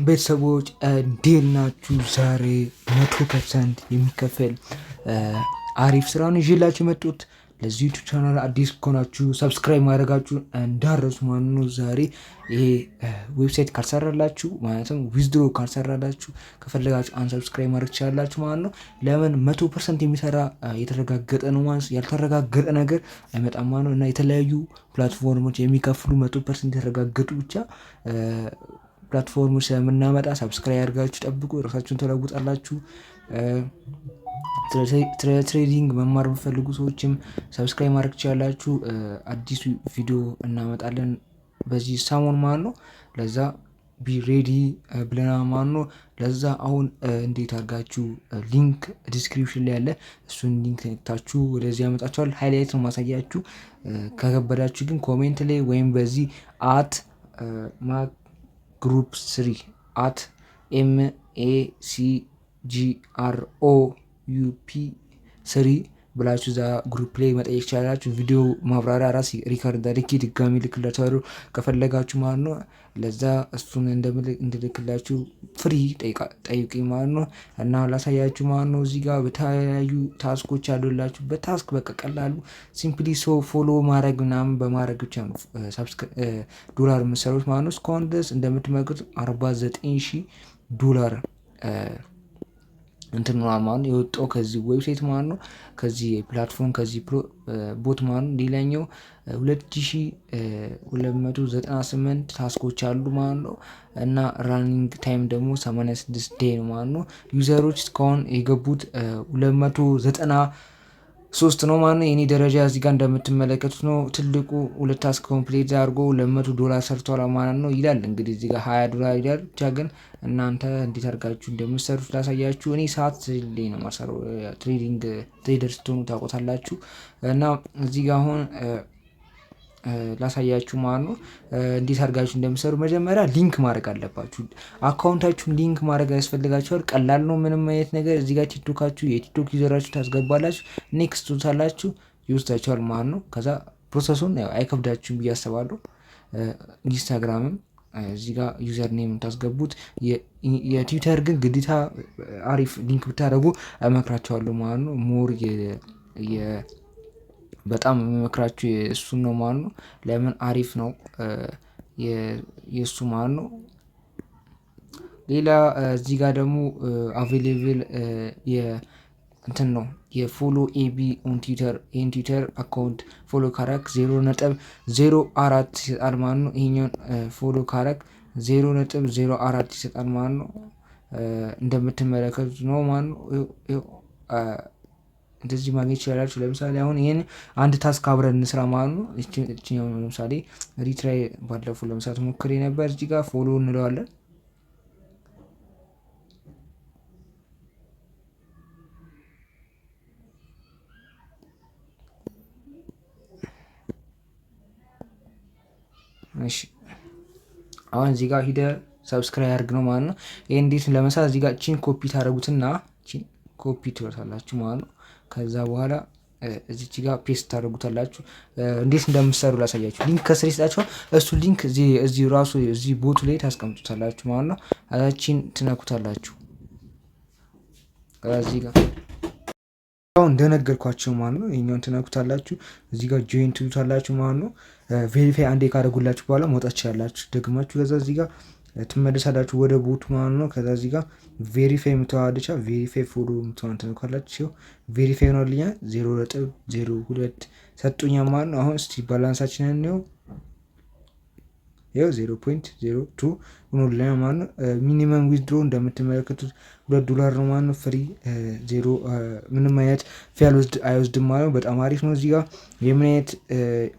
ቤተሰቦች፣ እንዴት ናችሁ? ዛሬ 100% የሚከፈል አሪፍ ስራ ነው ይዤላችሁ የመጡት። ለዚህ YouTube channel አዲስ ከሆናችሁ subscribe ማድረጋችሁ እንዳትረሱ ማለት ነው። ዛሬ ይሄ website ካልሰራላችሁ፣ ማለትም withdraw ካልሰራላችሁ፣ ከፈለጋችሁ unsubscribe ማድረግ ትችላላችሁ ማለት ነው። ለምን? 100% የሚሰራ የተረጋገጠ ነው ማለት፣ ያልተረጋገጠ ነገር አይመጣም ማለት ነው። እና የተለያዩ platform ኦች የሚከፍሉ 100% የተረጋገጡ ብቻ platform ኦች ስለምናመጣ subscribe አድርጋችሁ ጠብቁ። ራሳችሁን ተለውጣላችሁ። ስለ trading መማር የምትፈልጉ ሰዎችም subscribe ማድረግ ትችላላችሁ። አዲሱ ቪዲዮ እናመጣለን በዚህ ሰሞን ማለት ነው። ለዛ be ready ብለናል ማለት ነው። ለዛ አሁን እንዴት አድርጋችሁ link description ላይ ያለ እሱን link ነክታችሁ ወደዚህ ያመጣችኋል። Highlight ነው ማሳያችሁ። ከከበዳችሁ ግን comment ላይ ወይም በዚህ @macgroup3 @MACGROUP3 ብላችሁ እዛ group ላይ መጠየቅ ይቻላችሁ። ቪዲዮ ማብራሪያ ራሴ record አድርጌ ድጋሚ ልክላችኋለሁ ከፈለጋችሁ ማለት ነው። ለዛ እሱን እንድልክላችሁ free ጠይቁኝ ማለት ነው። እና ላሳያችሁ ማለት ነው። እዚህ ጋር በተለያዩ task ኦች አሉላችሁ። በ task በቃ ቀላሉ simply ሰው follow ማድረግ ምናምን በማድረግ ብቻ ነው ዶላር የምትሰሩት ማለት ነው። እስካሁን ድረስ እንደምትመለከቱት 49,000 ዶላር እንትን ነው ማለት ነው የወጣው ከዚህ website ማለት ነው። ከዚህ platform፣ ከዚህ bot ማለት ነው። ሌላኛው 2298 task ኦች አሉ ማለት ነው። እና running time ደግሞ 86 day ነው ማለት ነው። User ኦች እስካሁን የገቡት 293 ነው ማለት ነው። የኔ ደረጃ እዚህ ጋር እንደምትመለከቱት ነው። ትልቁ ሁለት task complete አድርጎ 200 ዶላር ሰርቷል ማለት ነው ይላል። እንግዲህ እዚህ ጋር 20 ዶላር ይላል። ብቻ ግን እናንተ እንዴት አድርጋችሁ እንደምትሰሩት ላሳያችሁ። እኔ ሰዓት ላይ ነው የማሰራው። Trading trader ስትሆኑ ታውቁታላችሁ። እና እዚህ ጋር አሁን ላሳያችሁ ማለት ነው እንዴት አድርጋችሁ እንደምትሰሩ። መጀመሪያ link ማድረግ አለባችሁ። Account ኣችሁን link ማድረግ ያስፈልጋችኋል። ቀላል ነው። ምንም አይነት ነገር እዚህ ጋር ቲክቶካችሁ የቲክቶክ user ኣችሁ ታስገባላችሁ። Next ትሉታላችሁ፣ ይወስዳችኋል ማለት ነው። ከዛ process ኡን አይከብዳችሁም ብዬ አስባለሁ። ኢንስታግራምም እዚህ ጋር username ታስገቡት። የትዊተር ግን ግዴታ አሪፍ link ብታደርጉ እመክራችኋለሁ ማለት ነው። More በጣም የምመክራችሁ እሱን ነው ማለት ነው። ለምን? አሪፍ ነው የእሱ ማለት ነው። ሌላ እዚህ ጋር ደግሞ available እንትን ነው የ follow AB on Twitter። ይህን Twitter account follow ካረክ 0.04 ይሰጣል ማለት ነው። ይሄኛውን follow ካረክ 0.04 ይሰጣል ማለት ነው። እንደምትመለከቱት ነው ማለት ነው። እንደዚህ ማግኘት ይችላላችሁ። ለምሳሌ አሁን ይሄን አንድ task አብረን እንስራ ማለት ነው። እችኛውን ለምሳሌ retry ባለፈው ለመስራት ሞክሬ ነበር። እዚህ ጋር follow እንለዋለን። እሺ፣ አሁን እዚህ ጋር ሂደህ subscribe አድርግ ነው ማለት ነው። ይሄ እንዴት ለመስራት እዚህ ጋር ቺን ኮፒ ታደርጉትና ቺን ኮፒ ትወታላችሁ ማለት ነው። ከዛ በኋላ እዚች ጋር paste ታደርጉታላችሁ። እንዴት እንደምትሰሩ ላሳያችሁ። Link ከስር ይሰጣችኋል። እሱ link እዚህ ራሱ እዚህ bot ኡ ላይ ታስቀምጡታላችሁ ማለት ነው። ቺን ትነኩታላችሁ። እዚህ ጋር አሁን እንደነገርኳችሁ ማለት ነው። ይሄኛውን ትነኩታላችሁ። እዚህ ጋር join ትሉታላችሁ ማለት ነው። Verify አንዴ ካደረጉላችሁ በኋላ መውጣት ትችላላችሁ። ደግማችሁ ከዛ እዚህ ጋር ትመለሳላችሁ ወደ bot ኡ ማለት ነው። ከዛ እዚህ ጋር verify የምትዋለቻ verify follow የምትሆን ትነካላችሁ። Verify ሆኖልኛል፣ 0.02 ሰጡኛል ማለት ነው። አሁን እስቲ balance ኣችንን እንየው። ይኸው 0.02 ሆኖልኛል ማለት ነው። Minimum withdraw እንደምትመለከቱት 2 ዶላር ነው ማለት ነው። Free zero ምንም አይነት fee አይወስድም ማለት ነው። በጣም አሪፍ ነው። እዚህ ጋር የምን አይነት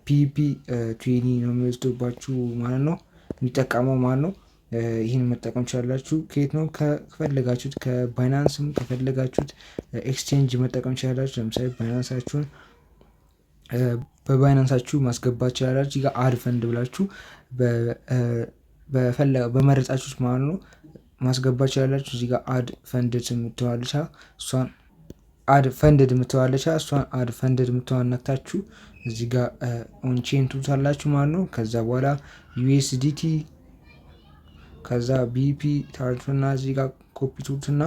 BEP20 ነው የሚወስድባችሁ ማለት ነው፣ የሚጠቀመው ማለት ነው። ይህን መጠቀም ትችላላችሁ። ከየት ነው? ከፈለጋችሁት ከባይናንስም ከፈለጋችሁት exchange መጠቀም ትችላላችሁ። ለምሳሌ ባይናንሳችሁን በባይናንሳችሁ ማስገባት ትችላላችሁ። እዚህ ጋር add fund ብላችሁ በመረጣችሁት ማለት ነው ማስገባት ትችላላችሁ። እዚህ ጋር add funded የምትዋልቻ እሷን add funded የምትዋለቻ እሷን add funded የምትዋን ነክታችሁ እዚህ ጋር on chain ትሉታላችሁ ማለት ነው። ከዛ በኋላ USDT ከዛ BP ታርቱና እዚህ ጋር ኮፒ ትሉትና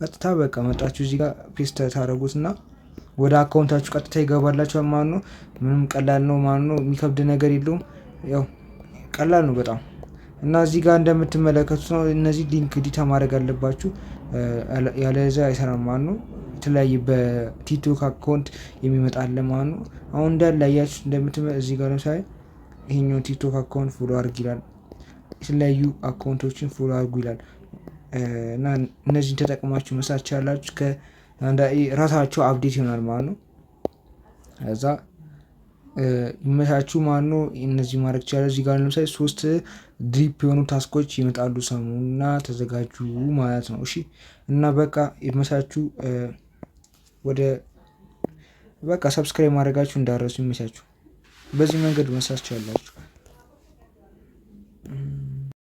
ቀጥታ በቃ መጣችሁ እዚህ ጋር paste ታደርጉትና ወደ account ኣችሁ ቀጥታ ይገባላችኋል ማለት ነው። ምንም ቀላል ነው ማለት ነው። የሚከብድ ነገር የለውም። ያው ቀላል ነው በጣም። እና እዚህ ጋር እንደምትመለከቱት ነው። እነዚህ link ግዴታ ማድረግ አለባችሁ፣ ያለዛ አይሰራም ማለት ነው። የተለያየ በቲክቶክ account የሚመጣ አለ ማለት ነው። አሁን እንዳለ አያችሁ እዚህ ጋር ለምሳሌ ይሄኛው ቲክቶክ account follow አድርግ ይላል። የተለያዩ account ኦችን follow አድርጉ ይላል። እና እነዚህን ተጠቅማችሁ መስራት ትችላላችሁ። ራሳቸው update ይሆናል ማለት ነው። ከዛ ይመቻችሁ ማለት ነው። እነዚህ ማድረግ ይቻላል። እዚህ ጋር ለምሳሌ ሶስት drip የሆኑ task ኦች ይመጣሉ ሰሞኑን፣ ተዘጋጁ ማለት ነው። እሺ፣ እና በቃ ይመቻችሁ። ወደ በቃ subscribe ማድረጋችሁ እንዳትረሱ። ይመቻችሁ። በዚህ መንገድ መስራት ትችላላችሁ።